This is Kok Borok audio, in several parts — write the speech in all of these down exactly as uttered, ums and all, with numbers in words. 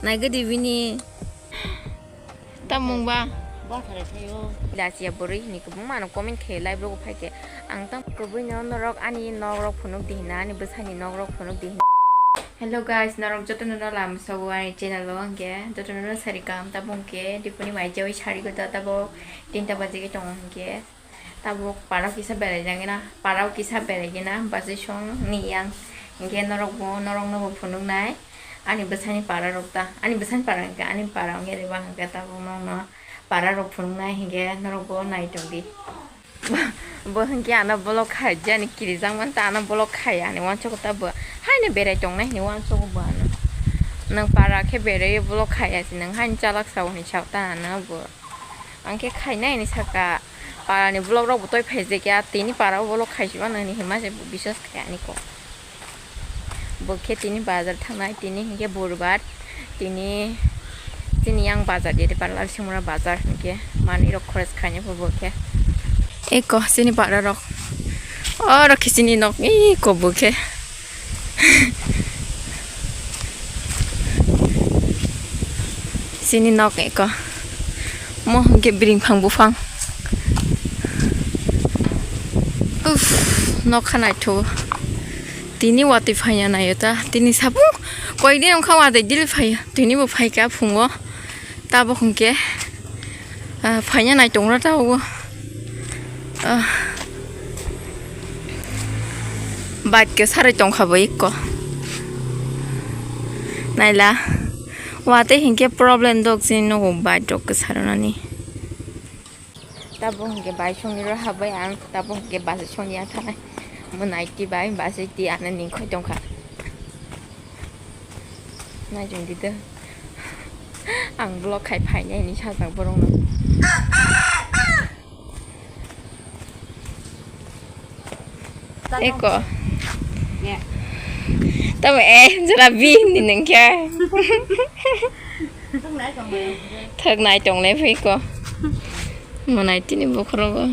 Naigadi bini. Tamung ba? Bo thare thaio. Lachiya bwrwi hini kwbangma ano comment khe live rogo phaikhe. Ang tam kwbwino norok ani nok rok phunuk di hina, ani bwsani nok rok phunuk di hina. Hello guys, norok jotono no lam sobo ani channel o hwnkhe jotono no sari kam tabuk hwnkhe dipuni mai jawi sari goda tabuk tinta baji tongo hwnkhe. Tabuk para o kisa berai jagwi na, para o kisa berai gwi na, bachai song ni yang. Hinkhe norok bo, norok no bo phunuk nai. Ani bwsani para rok ta, ani bwsani para hinkhe, ani para wngya de ba hinkhe tabuk norok no para rok phunuk nai hinkhe norok bo nai tong di. Bo hinkhe ano bolok khai jani kirijak man ta ano bolok khai ani uansuk ta bo haino berai tong nai hinwi uansuk bo ano. Nwng para khe berai bolok khai ya si nwng haino chalak sao hinwi sao ta ano bo. Ang khe khainai hinwi sakha, parani vlog rok bo toi phaijak ya, tini para o vlog khaisima nini hinma se biswas khaia ani kok. Bo khe tini bazar thangnai, tini hinkhe burbar, tini chini yang bazar de parlar simura bazar hinkhe manwi rok khoros khainai bo khe. Eko chini para rok, oro khe chini nok eko bo khe. Chini nok eko. Mo hwnkhe bring phang buphang. Uff, nokha naithogo. Tini watwi phaiya naio ta. Tini sabung koikdin wngkha watwi daily phaiya. Tini bo phaikha phungo. Tabuk hwnkhe, ah, phaina naitongra ta obo. Ah. Bike kwsarwi tongkha bo ikko. Naila. Watwi hinkhe problem dok chini nogo bike rok kwsarwnani. Tabuk hinkhe bai songni ro habai ang, tabuk hinkhe bachai songni yang thanai. Mo naiti bai bachai ti ano ningkhoi tongkha. Naichung di de. Ang vlog khai phainai hinwi sajak borokno. Eko. Tamo eh jora bini nengkhe. Thak nai tong le phi ko. Mo naiti ni bokhorogo.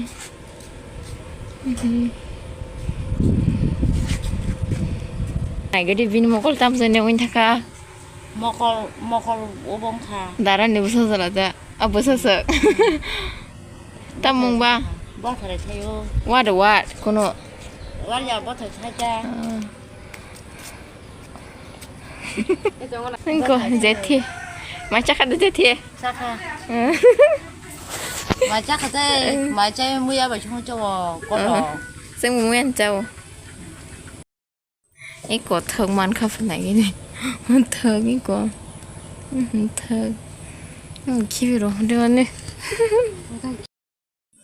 Naigadi bini mokol tamsa ne wngthaka. Mokol, mokol obo wngkha. Dara ni bwsa jala ja. A bwsa sa. Tamung ba. Bothare thaio. What, what? Kono. Wal ya bothare thaita. Ah. Engko jethi. Mai chakha de jethi. Chakha. Mai chakha de, mai chai muya bai chungo chowo koto. Seng muya chao. Eko thwk mankha phalnai gini. Thwk eko. Mhm, thwk. Hmm, khibi rw hwndwani.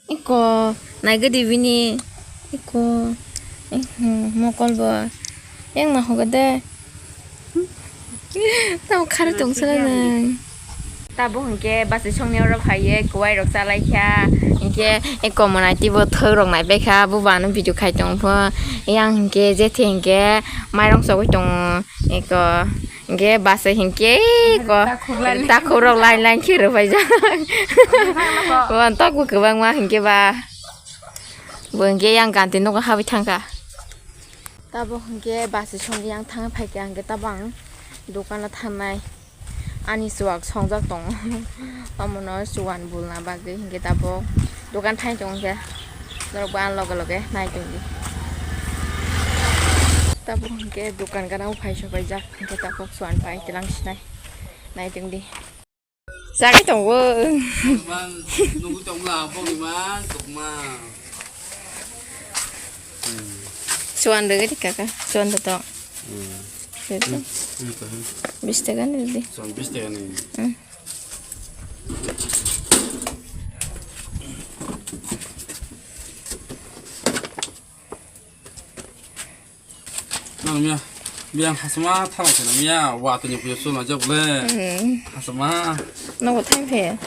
Eko naigadi bini. Eko. Mhm, mokol bo. Yang ma hoga de. Tamo khari tong sala nang. Tabuk hinkhe bachai songni oro phaiye, kwai rok chalaikha, hinkhe eko monai teibo thwk rok naipaikha, bubo ano video khai tongpho. Yang hinkhe jethi hinkhe mairong chogwi tongo, eko hinkhe bachai hinkhe eko takhuk rok line line khe rwpaijak. Bo takhuk kwbangma hinkhe ba, bo hinkhe yang kanti nogo habwi thangkha. Tabuk hinkhe bachai songwi yang thangwi phaikha, hinkhe tabuk ang dukano thangnai. Ani chuwak songjak tongo. Omono chuwan bulna bagwi hinkhe tabuk dukan thani tongo hinkhe norokbo ani loge loge nai tongdi. Tabuk hinkhe dukan gana o phai sopaijak hinkhe tabuk chuwan pai tilang sinai nai tongdi. Chagwi tongo. Nugwi tongla bongni ma tongma. Chuwan rwgwi di kaka, chuwan da tong. Hmm. Rwdi. Hmm, hmm, hmm. Bish taka ni rwdi. Chuwan bish taka ni. Hmm. Nang miya, biyang hasma thang khe miya, wa tini puja suma jok le. Hmm. Hasma. Nogo thang phe.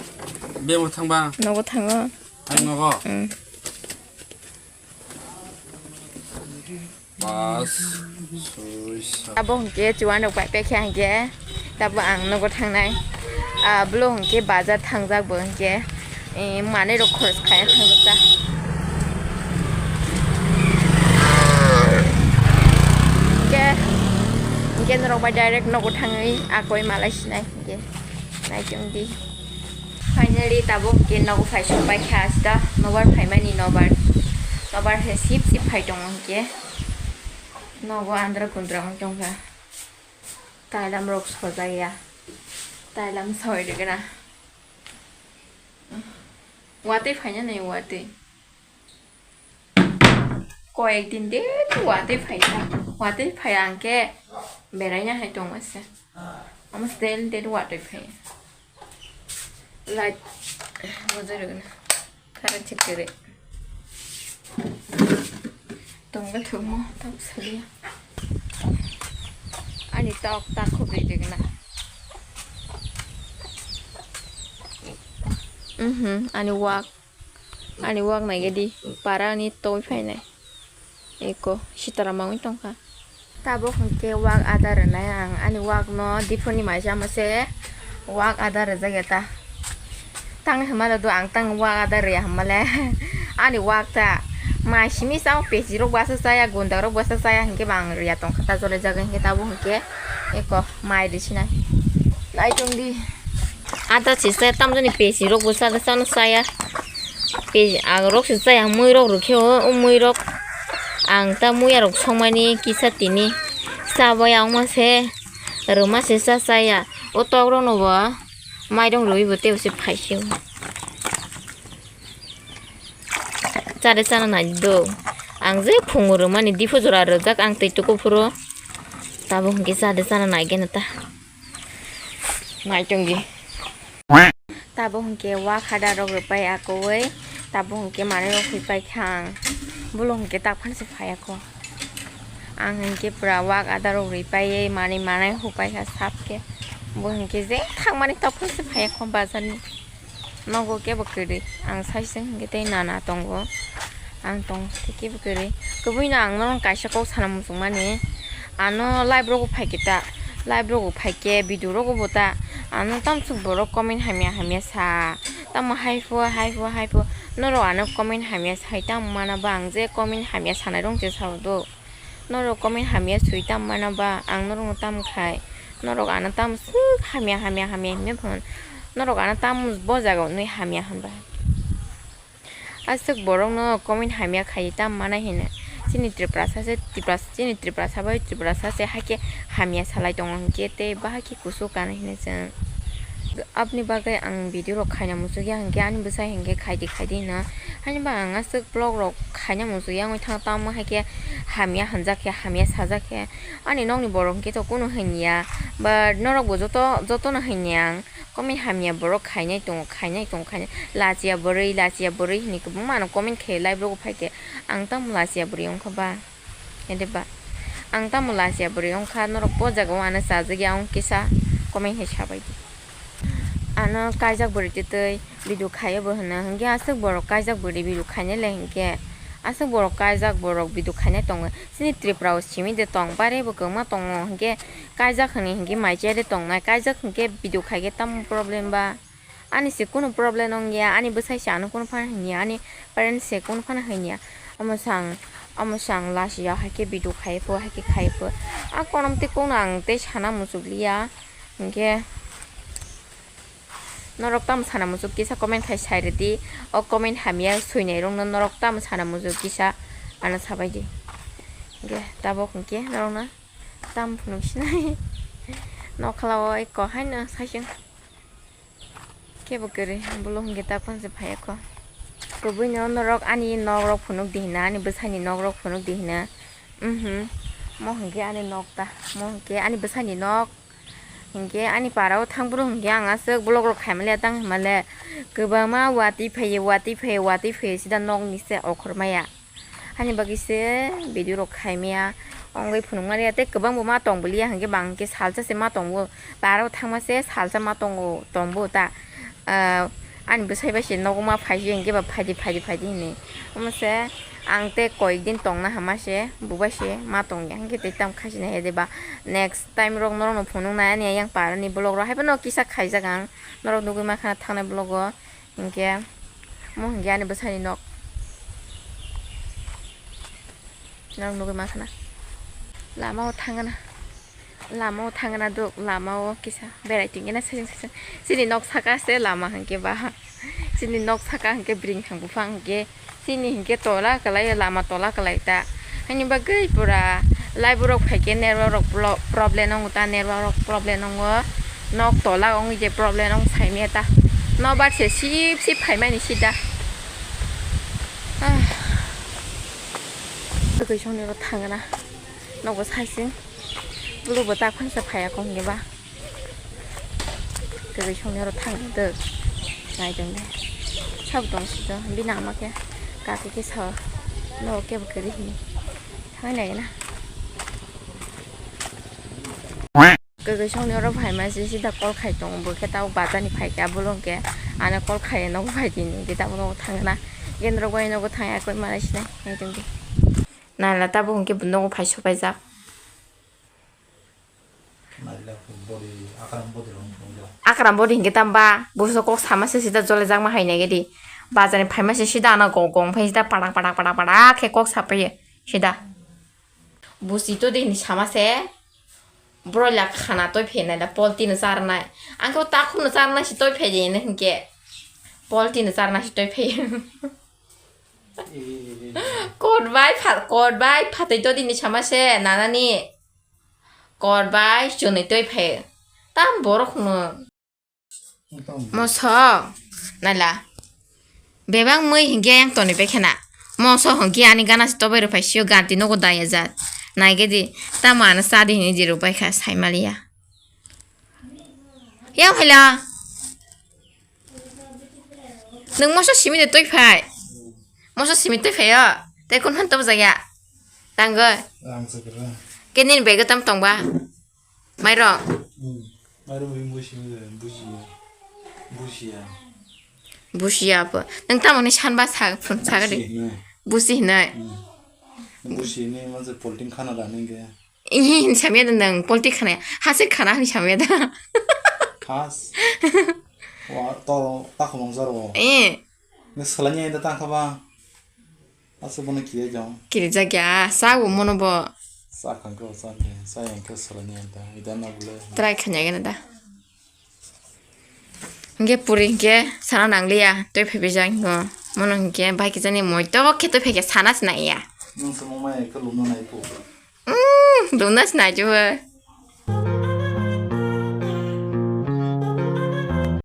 Biyang bo thang ba. Nogo thango. Thang nogo. Hmm. Pas, soi, sa. Abo hwnkhe chuwan rok pai pekha hwnkhe. Tabuk ang nogo thangnai. Ah, bwlwk hwnkhe bazar thangjak bo hwnkhe, eh, manwi rok khoros khaina thangjak ta. Hwnkhe, Ken rok bai direct nogo thangwi akoi malai sinai hwnkhe naichwng di. Finally tabuk hwnkhe nogo phai sokpai kha asta nobar phaimani nobar nobar he sip sip phai tongo hwnkhe nogo andra kundra wng tongkha. Tailam rok sojak ya. Tailam soi rwgena. Watwi phaina nai watwi. Koyek din de watwi phaikha. Watwi phai ang khe beraina hai tongma se. Omo stel de watwi phai. Light bujui rwgena. Khara chikere. Tongba thumo, tok saliya. Ani tok ta khubri degna. Mhm, ani wak. Ani wak naigedi. Para ani toi phainai. Eko, sitara mangwi tongkha. Tabuk hwnkhe wak adar rwnai ang, ani wak no diphuru ni maisa mase wak adar rwjak ya ta. Tang hinmale do ang tang wak adar rwya hinmale ani wak ta mai simi sao pesi rok bwsa chaya gunda rok bwsa chaya hinkhe bo ang rwya tongkha ta jole jaga hinkhe tabuk hinkhe eko mai rwsinai naichong di. Adar se chaya tamjani pesi rok bwsa chano chaya. Pesi ang rok se chaya mui rok rwkhe o mui rok. Ang ta muya rok songmani kisa tini chabaya wngma se rwma se cha chaya o tok rok no bo mairung rwi bo tei se phaising chare chana nai do ang je phungo rwmani diphu jora rwjak ang tei tuku phuru tabuk hwnkhe chade chana nai gena ta nai tongdi. Tabuk hwnkhe wak hada rok rwpai akoi, tabuk hwnkhe manwi rok huipai kha ang. Bolong hwnkhe tak phan se phai ako. Ang hwnkhe pura wak ada rok rwipaiwi manwi manai hupai kha sap khe. Bo hwnkhe je thangmani tak phan se phai ako bazar ni. Nogo kebo kwrwi. Ang sai se hwnkhe tei nana tongo. Ang tong theke bo kwrwi. Kwbwino ang norok kaisa kok sana muchungmani. Ano live rogo phaikhe ta. Live rogo phaikhe video rogo bo ta. Ano tamsuk borok comment hamya hamya sa. Tamo hai pho, hai pho, hai pho. Norok ano comment hamya sai tamo mana ba ang je comment hamya sanai rong se sao do. Norok comment hamya sui tamo mana ba ang norokno tamo khai. Norok ano tamsuk hamya, hamya, hamya, hamya phon. Norok ano tamo bo jaga nwi hamya hwnba. Aswk borokno comment hamya khai tamo mana hino. Chini Tiprasa se Tipras-, chini Tiprasa bai Tiprasa se haikhe hamya salai tongo hinkhe tei bahai khe kusu kana hino chwng. Aboni bagwi ang video rok khaina muchukya hinkhe ani bwsai hinkhe khaidi khaidi hino. Haini ba ang aswk vlog rok khaina muchukya wngwi thango tamo haikhe hamya hwnjak khe hamya sajak khe ani nokni borok hinkhe to kunu hwnya. But norok bo joto, jotono hwnya ang. Comment hamya borok khainai tongo, khainai tongo, khainai. Lachiya bwrwi, lachiya bwrwi hinwi kwbangma ano comment khe live rogo phaikhe ang tamo lachiya bwrwi wngkha ba? Hede ba? Ang tamo lachiya bwrwi wngkha, norok bo jaga o ano chajagya wng kisa comment hai sabaidi. Ano kaijak bwrwi twi twi video khaio bo hwno, hinkhe aswk borok kaijak bwrwi video khainai le hinkhe aswk borok kaijak borok video khainai tongo. Chini Tripura o simi de tong, bare bo kwbangma tongo, hinkhe kaijak hwnwi hinkhe mai chaya de tongnai, kaijak hinkhe video khaikhe tamo problem ba? Ani se kunu problem wngya, ani bwsai se ano kunu phano hwnya, ani parents se kunu phano hwnya. Omo se ang, omo se ang last ya haikhe video khai pho, haikhe khai pho. A konom tei kokno ang tei sana muchukliya, hinkhe norok tamo sana muchuk kisa comment khai sai rwdi, o comment hamya swinai rokno norok tamo sana muchuk kisa ano sabaidi. Hinkhe tabuk hinkhe norokno tamo phunuk sinai nokla o eko haino saisung. Kebo kwrwi, bolong hwnkhe ta phone se phai kho. Kubui no norok ani nok rok phunuk di hina, ani bwsani nok rok phunuk di hina. Mhm. Mo hwnkhe ani nok ta, mo hwnkhe ani bwsani nok. Hwnkhe ani para o thang bwrwi hwnkhe ang aswk vlog rok khai male, tang himale kwbangma watwi phaiye, watwi phaiye, watwi phaiye sida nok ni se okhor maya. Hani bagwi se video rok khai maya, wngwi phunuk mani ya, tei kwbang bo ma tong bwliya, hinkhe bang khe salsa se ma tongo, bara o thangma se salsa ma tongo, tong bo ta, ah, ani bwsai bai se nogo ma phai se, hinkhe ba phaidi, phaidi, phaidi hinwi. Omo se ang tei koyek din tongna hama se, bo bai se ma tong ya, hinkhe tei tam khai se nai ya de ba, next time rok norok no phunuk nai ani yang para ni vlog rok, hai phano kisa khaijak ang, norok nugwi ma khana thangnai vlog o. Hinkhe, mo hinkhe ani bwsani nok. Norok nugwi mankha na. Lama o thangna. Lama o thangna duk, lama o kisa berai tingena sejeng sejeng. Chini nok saka se lama hwnkhe ba. Chini nok saka hwnkhe bring thang buphang hwnkhe. Chini hwnkhe tola kwlai, lama tola kwlai ta. Haini bagwi pura live borok phaikhe network rok blo-, problem wngo ta, network rok problem wngo. Nok tola wngwi je problem wng saimaya ta. Nobar se sip sip phaimani sida. Ah. Twi songni oro thangna. Nogo saising. Bulu bo tak phansa phaiya kong hwnkhe ba. Kwrwi songni oro thang dwk. Naitong de. Sabo tong sito. Bini ama khe kaki khe sa. Nogo kebo kwrwi hini. Thangwi nai na. Kwrwi songni oro phaima se sida call khai tongo. Bo khe tabuk bazar ni phaikha bolong khe. Ano call khai nogo phai tini. Hwnkhe tabuk nogo thangna. Gendro bai nogo thangya koi malai sinai. Naitong de. Naila tabuk hwnkhe nogo phai sopaijak. Naila body, akram body rok wngkha. Akram body hwnkhe tamba, buso kok sama se sida jole jakma hai nai gedi. Bazar ni phaima se sida ano gong gong phai sida padak padak padak padak khe kok sapaiyo sida. Busi to de hinwi sama se, broiler khana toi phe naila polti no charnai. Ang khe o takhuk no charnai se toi phe de hwnkhe. Polti no charnai se toi phe. Kot bai pha-, kot bai phatwi to dini sama se nanani. Kot bai chwnwi twi phai. Tam borok no. Moso. Naila. Bebak mui hingke yang toni pekhena. Moso hingke ani gana si tobai rwphai sio ganti nogo daya jat. Naigedi. Tamo ano sadi hini jiru bai kha saimaliya. Yang phaila. Nwng moso simi de twi phai. Moso simi twi phai o. Tei kun han tobjak ya. Tangwi. Ang sakra. Ke nini bag o tam tong ba? Mairok. Hmm. Mairok bai busi mi de, busi ya. Busi ya. Busi ya po. Nwng tamo ni san ba sa, phun sa gadi. Busi hinai. Busi hinai. Hmm. Busi ni manse polting khana da ningke. Ihi hin samya da nang polti khana, hasik khana hin samya da. Khas. Wa to ta khomong jaro. Eh. Ni salanya da tang khaba. Asa bono kiya jong. Kiri jagya, sa wo mono bo. Sa khang ko sa ke, sa yang ke salanya da. Ida na bule. Try khanya gana da. Hingke puri hingke sana nangliya, tei phaibai jang hingo. Mono hingke bai kisa ni moi to khe tei phaikhe sana sinai ya. Nung se mama ya ke lumno nai po. Mm, lumna sinai jo.